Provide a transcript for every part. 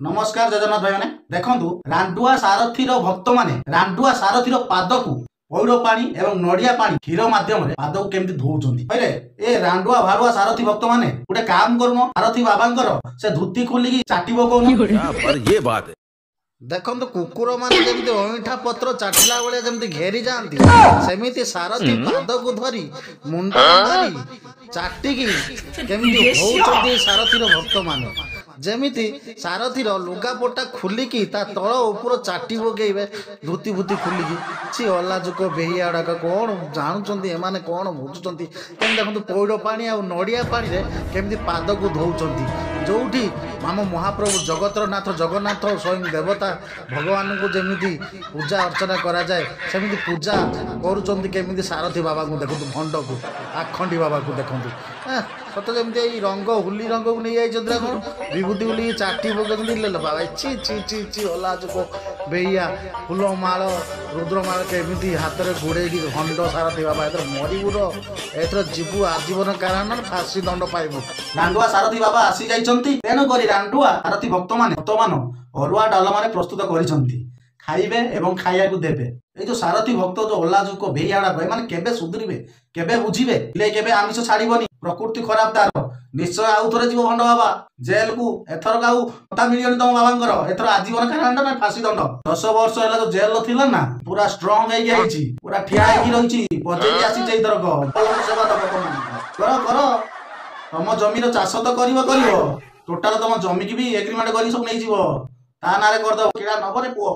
ନମସ୍କାର ଜଗନ୍ନାଥ ଭାଇମାନେ, ଦେଖନ୍ତୁ ରାଣ୍ଡୁଆ ସାରଥୀର ଭକ୍ତମାନେ ରାଣ୍ଡୁଆ ସାରଥୀର ପାଦକୁ ପଇଡ଼ ପାଣି ଏବଂ ନଡିଆ ପାଣି କ୍ଷୀର ମାଧ୍ୟମରେ ପାଦକୁ କେମିତି ଧୋଉଛନ୍ତି। କହିଲେ ଏ ରାଣ୍ଡୁଆ ଭାଡୁଆ ସାରଥୀ ଭକ୍ତମାନେ ଗୋଟେ କାମ କରୁନ, ସାରଥୀ ବାବାଙ୍କର ସେ ଧୋତି ଖୋଲିକି ଚାଟି ପକଉନ। ये बात है। ଦେଖନ୍ତୁ କୁକୁର ମାନେ ଯେମିତି ଅଇଁଠା ପତ୍ର ଚାଟିଲା ଭଳିଆ ଯେମିତି ଘେରି ଯାଆନ୍ତି, ସେମିତି ସାରଥୀ ପାଦକୁ ଧରି ମୁଣ୍ଡ ମାରି ଚାଟିକି କେମିତି ହଉଛନ୍ତି ସାରଥୀର ଭକ୍ତମାନେ। ଯେମିତି ସାରଥୀର ଲୁଗାପଟା ଖୋଲିକି ତା ତଳ ଉପର ଚାଟି ପକେଇବେ, ଧୋତି ଫୁତି ଖୋଲିକି। ଛି ଅଲାଜୁକ ବେହିଆ ଗୁଡ଼ାକ କ'ଣ ଜାଣୁଛନ୍ତି ଏମାନେ, କ'ଣ ବୁଝୁଛନ୍ତି? କେମିତି ଦେଖନ୍ତୁ ପଇଡ଼ ପାଣି ଆଉ ନଡ଼ିଆ ପାଣିରେ କେମିତି ପାଦକୁ ଧୋଉଛନ୍ତି। ଯୋଉଠି ଆମ ମହାପ୍ରଭୁ ଜଗତର ନାଥ ଜଗନ୍ନାଥ ସ୍ୱୟଂ ଦେବତା ଭଗବାନଙ୍କୁ ଯେମିତି ପୂଜା ଅର୍ଚ୍ଚନା କରାଯାଏ, ସେମିତି ପୂଜା କରୁଛନ୍ତି କେମିତି ସାରଥୀ ବାବାଙ୍କୁ। ଦେଖନ୍ତୁ ଭଣ୍ଡକୁ, ଆଖଣ୍ଡି ବାବାକୁ ଦେଖନ୍ତୁ। ସତ ଯେମିତି ଏଇ ରଙ୍ଗ ହୁଲି ରଙ୍ଗକୁ ନେଇ ଯାଇଛନ୍ତି ନା କ'ଣ, ବିଭୂତି ବୁଲିକି ଚାଟି ପକାଉଛନ୍ତି। ଲେ ବାବା, ଛି ଛି ଛି ଛି, ଅଲାଜୁକ ବେହିଆ। ଫୁଲମାଳ ରୁଦ୍ରମାଳ କେମିତି ହାତରେ ଗୁଡ଼େଇକି ଭଣ୍ଡ ସାରଥୀ ବାବା, ଏଥର ମରିବୁ ର, ଏଥର ଯିବୁ ଆଜୀବନ କାରାଦଣ୍ଡ, ଫାଶୀ ଦଣ୍ଡ ପାଇବୁ। ରାଣ୍ଡୁଆ ସାରଥୀ ବାବା ଆସି ଯାଇଛନ୍ତି, ତେଣୁକରି ରାଣ୍ଡୁଆ ସାରଥୀ ଭକ୍ତମାନେ ବର୍ତ୍ତମାନ ଅରୁଆ ଡାଲମାରେ ପ୍ରସ୍ତୁତ କରିଛନ୍ତି, ଖାଇବେ ଏବଂ ଖାଇବାକୁ ଦେବେ। ଏଇ ଯୋଉ ସାରଥୀ ଭକ୍ତ ଯୋଉ ଅଲାଜୁକ ବେହିଆଗୁଡ଼ାକ, ଏମାନେ କେବେ ସୁଧୁରିବେ, କେବେ ବୁଝିବେ? ହେଲେ କେବେ ଆମିଷ ଛାଡିବନି, ପ୍ରକୃତି ଖରାପ ତାର। ନିଶ୍ଚୟ ଆଉ ଥରେ ଯିବ ଭଣ୍ଡ ବାବା ଜେଲକୁ। ଏଥରକ ଆଉ କଥା ମିଳିବନି ତମ ବାବାଙ୍କର, ଏଥର ଆଜୀବନ କାରାଦଣ୍ଡ ନା ଫାଶୀ ଦଣ୍ଡ। 10 ବର୍ଷ ହେଲା ଯୋଉ ଜେଲ ଥିଲା ନା, ପୁରା ଷ୍ଟ୍ରଙ୍ଗ ହେଇକି ହେଇଛି, ପୁରା ଠିଆ ହେଇକି ରହିଛି, ବଜେଇକି ଆସିଛି ଏଇଥରକ। ଭଲ ସେବା ଦବ ତମମାନଙ୍କୁ। କର କର, ତମ ଜମିର ଚାଷ ତ କରିବ କରିବ, ଟୋଟାଲ ତମ ଜମିକି ବି ଏଗ୍ରିମେଣ୍ଟ କରିକି ସବୁ ନେଇଯିବ, ତା ନାଁରେ କରିଦବ। କିଣା ନବରେ ପୁଅ।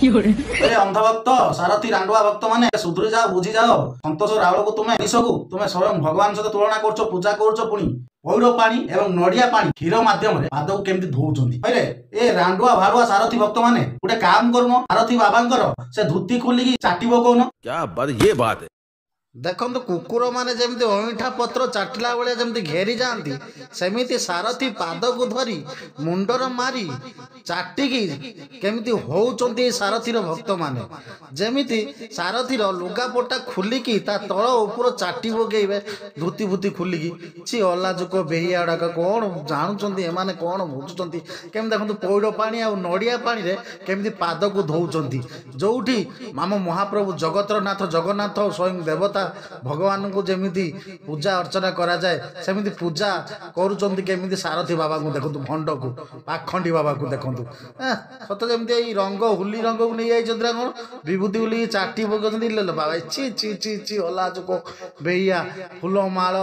ଏ ଅନ୍ଧଭକ୍ତ ସାରଥୀ ରାଣ୍ଡୁଆ ଭକ୍ତ ମାନେ ସୁଧୁରି ଯାଅ, ବୁଝି ଯାଅ। ସନ୍ତୋଷ ରାଉଳକୁ ତୁମେ ମଣିଷକୁ ତୁମେ ସ୍ୱୟଂ ଭଗବାନ ସହିତ ତୁଳନା କରୁଛ, ପୂଜା କରୁଛ। ପୁଣି ପଇଡ଼ ପାଣି ଏବଂ ନଡିଆ ପାଣି କ୍ଷୀର ମାଧ୍ୟମରେ ପାଦକୁ କେମିତି ଧୋଉଛନ୍ତି। କହିଲେ ଏ ରାଣ୍ଡୁଆ ଭାଡୁଆ ସାରଥୀ ଭକ୍ତ ମାନେ ଗୋଟେ କାମ କରୁନ, ସାରଥୀ ବାବାଙ୍କର ସେ ଧୋତି ଖୋଲିକି ଚାଟି ପକଉନ। क्या बात, ये बात है। ଦେଖନ୍ତୁ କୁକୁର ମାନେ ଯେମିତି ଅଇଁଠା ପତ୍ର ଚାଟିଲା ଭଳିଆ ଯେମିତି ଘେରି ଯାଆନ୍ତି, ସେମିତି ସାରଥୀ ପାଦକୁ ଧରି ମୁଣ୍ଡର ମାରି ଚାଟିକି କେମିତି ହଉଛନ୍ତି ସାରଥୀର ଭକ୍ତମାନେ। ଯେମିତି ସାରଥୀର ଲୁଗାପଟା ଖୋଲିକି ତା ତଳ ଉପର ଚାଟି ପକେଇବେ, ଧୋତି ଫୁତି ଖୋଲିକି। ଛି ଅଲାଜୁକ ବେହିଆ ଗୁଡ଼ାକ କ'ଣ ଜାଣୁଛନ୍ତି ଏମାନେ, କ'ଣ ବୁଝୁଛନ୍ତି? କେମିତି ଦେଖନ୍ତୁ ପଇଡ଼ ପାଣି ଆଉ ନଡ଼ିଆ ପାଣିରେ କେମିତି ପାଦକୁ ଧୋଉଛନ୍ତି। ଯୋଉଠି ଆମ ମହାପ୍ରଭୁ ଜଗତର ନାଥ ଜଗନ୍ନାଥ ସ୍ୱୟଂ ଦେବତା ଭଗବାନଙ୍କୁ ଯେମିତି ପୂଜା ଅର୍ଚ୍ଚନା କରାଯାଏ, ସେମିତି ପୂଜା କରୁଛନ୍ତି କେମିତି ସାରଥୀ ବାବାଙ୍କୁ। ଦେଖନ୍ତୁ ଭଣ୍ଡକୁ, ପାଖଣ୍ଡି ବାବାକୁ ଦେଖନ୍ତୁ। ସତ ଯେମିତି ଏଇ ରଙ୍ଗ ହୁଲି ରଙ୍ଗକୁ ନେଇ ଯାଇଛନ୍ତି ନା କ'ଣ, ବିଭୂତି ବୁଲିକି ଚାଟି ପକାଉଛନ୍ତି। ଲେ ବାବା, ଛି ଛି ଛି ଛି, ଅଲାଜୁକ ବେହିଆ। ଫୁଲମାଳ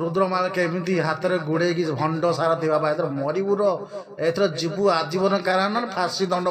ରୁଦ୍ରମାଳ କେମିତି ହାତରେ ଗୁଡ଼େଇକି ଭଣ୍ଡ ସାରଥୀ ବାବା, ଏଥର ମରିବୁ ର, ଏଥର ଯିବୁ ଆଜୀବନ କାରାଦଣ୍ଡ, ଫାଶୀ ଦଣ୍ଡ।